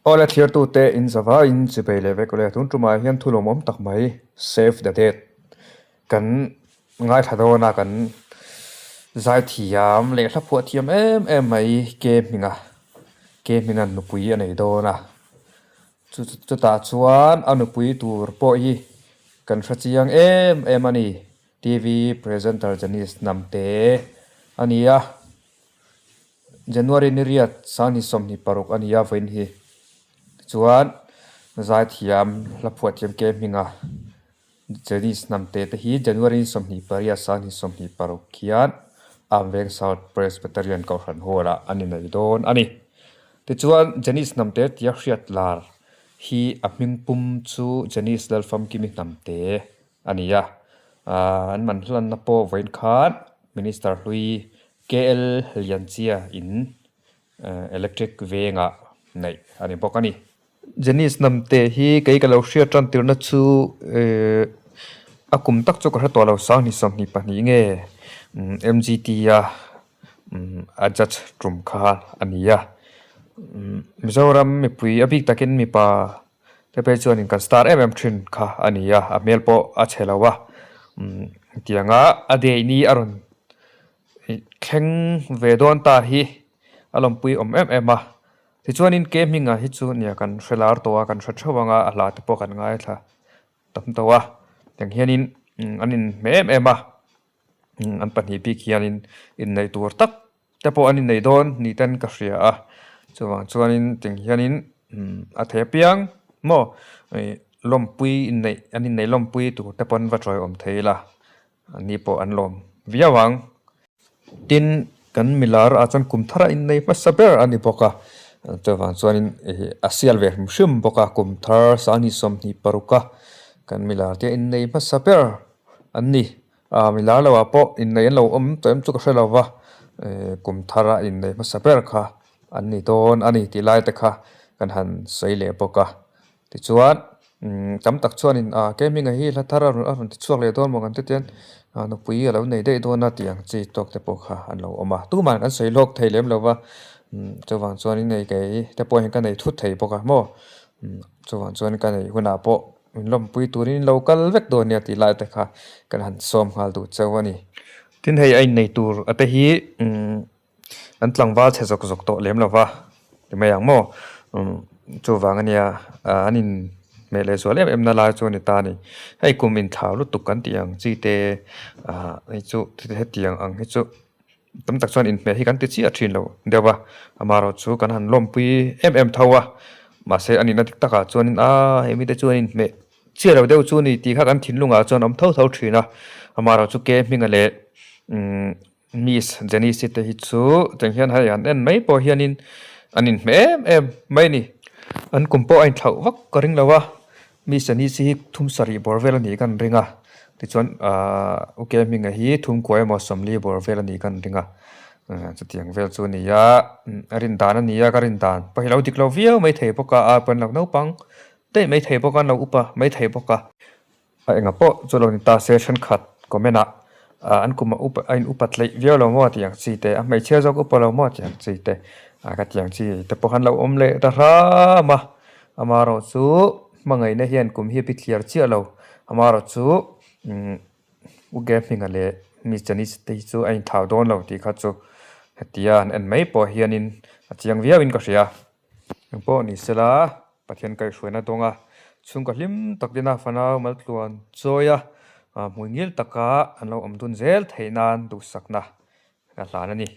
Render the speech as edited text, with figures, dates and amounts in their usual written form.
Awle thliartute in zava in chibei leh vek ule tun tumah hian thu lawmawm tak mai save the date kan ngaithla dawn a kan zai thiam leh hla phuah thiam em em mai ke hminga ke hminga nupui a nei dawn a chu chutah chuan a nupui tur pawh hi kan hre chiang em em a ni T_V presenter Janice Hnamte a ni a. January ni riat Sanghni 26 a ni a vawiin hi chuan zaithiam hla phuahthiam ke hminga Janice Hnamte te hi January ni 28 Sanghni 26 khian Amveng South Presbyterian Kohhran Hall ah an inei dawn a ni. Tichuan Janice Hnamte tia hriat lar hi a hming pum chu Janice Lalfamkimi Hnamte a ni a, an man hlanna pawh vawiin khan Minister hlui KL Lianchia in electric vengah neih a ni bawk a ni. Janice Namte hi kei ka lo hriat tan tirna chu a kum tak chu ka hre tawh lo Sanghni 22 nge MGT a a judge tum kha a ni a. Mizoram mipui a bik takin mipa te phei chuanin kan star em em thin kha a ni a, a hmel pawh a chhe lo a tianga a deihni a rawn thleng ve dawn ta hi a lawmpui awm em em a tichuanin ke hmingah hi chu nia kan hre lar tawh a kan hre theuh ang a a hla te pawh kan ngaithla tam tawh a tiang hianin an inhmeh em em a an pahnih bik hianin inneih tur tak te pawh an innei dawn ni ten ka hria a chuvang chuanin tiang hianin a thei apiang maw ih lawmpui inneih an inneih lawmpui tur te pawn va tawiawm thei ila An ni pawh an lawm viau ang. Tin, kan milar ah chuan kum thar a innei hmasa ber a ni bawk a, chuvang chuanin ih a sial ve hrim hrim bawk a, kum thar Sanghni 26 a kan milar te innei hmasa ber an ni. Ah milar lo ah pawh innei an lo awm tawh em chu ka hre lo va, ih kum thar a innei hmasa ber kha an ni dawn a ni tih lai te kha kan han sawi leh bawk a. Tichuan tam tak chuanin ah Kei-hminga hi hla thar a rawn a rawn ti chhuak leh dawn maw kan ti tian ah nupui a lo nei daih dawn a tih ang chi tawk te pawh kha an lo awm a. Tumah kan sawi hlawk thei lem lo va chuvang chuanin hei kei te pawh hian ka nei thut thei bawk a maw chuvang chuan ka nei hunah pawh min lawmpui turin lo kal vek dawn nia tih lai te kha kan han sawm nghal duh cheu a ni. Tin hei a innei tur a te hi An tlangval chhe zawk zawk tawh lem lova ti mai ang maw chuvang ania an in hmeh leh zual em em na lai chu a ni ta a ni hei kum inthlau lutuk kan tih ang chi te ah hei chu hetiang ang hi chu tam tak chuan inhmeh hi kan ti chiah thin lo deuh a amaherawhchu kan han lawmpui em em tho a mahse a nihna dik takah chuanin aa hemi te chuan inhmeh chiah lo deuh chu a ni tih kha kan thinlungah chuan a awm tho tho thin a amaherawhchu ke hminga leh umm. Miss Janice te hi chu tiang hian hei an en mai pawh hianin an inhmeh em em mai a ni. An kum pawh a inthlauh vak ka ring lo a, Miss Janice hi thum sarih bawr vel a nih ka an ring a, tichuan ahh U Kehminga hi thum kuai emaw sawmli bawr vel a nih ka an ring a, chutiang vel chu a ni a, a rin dan a ni a ka rin dan pawh hi lo dik lo viau mai thei bawk a, a pawn lo naupang daih mai thei bawk a, an lo upa mai thei bawk a. A enga pawh chu lo ni ta se thenkhat comment ah an kum a upa a in upat hleih viau lo maw tih ang chi te a hmeichhia zawk upa lo maw tih ang chi te ah ka tih ang chi te pawh khan lo awm leh ta hram a amaherawh chu hmangaihna hian kum hi a bithliar chiah lo amaherawh chu umm U Gehminga leh Miss Janice te hi chu a inthlau dawn lo tih kha chu hetia an en mai pawh hianin a chiang viauin ka hria. Engpawh ni sela Pathian kaihhruaina dawnga chhungkaw hlim tak dina fanau maltluan chawi a, hmui ngil taka an lo awm dun zel theih nan duhsakna ka hlan a ni.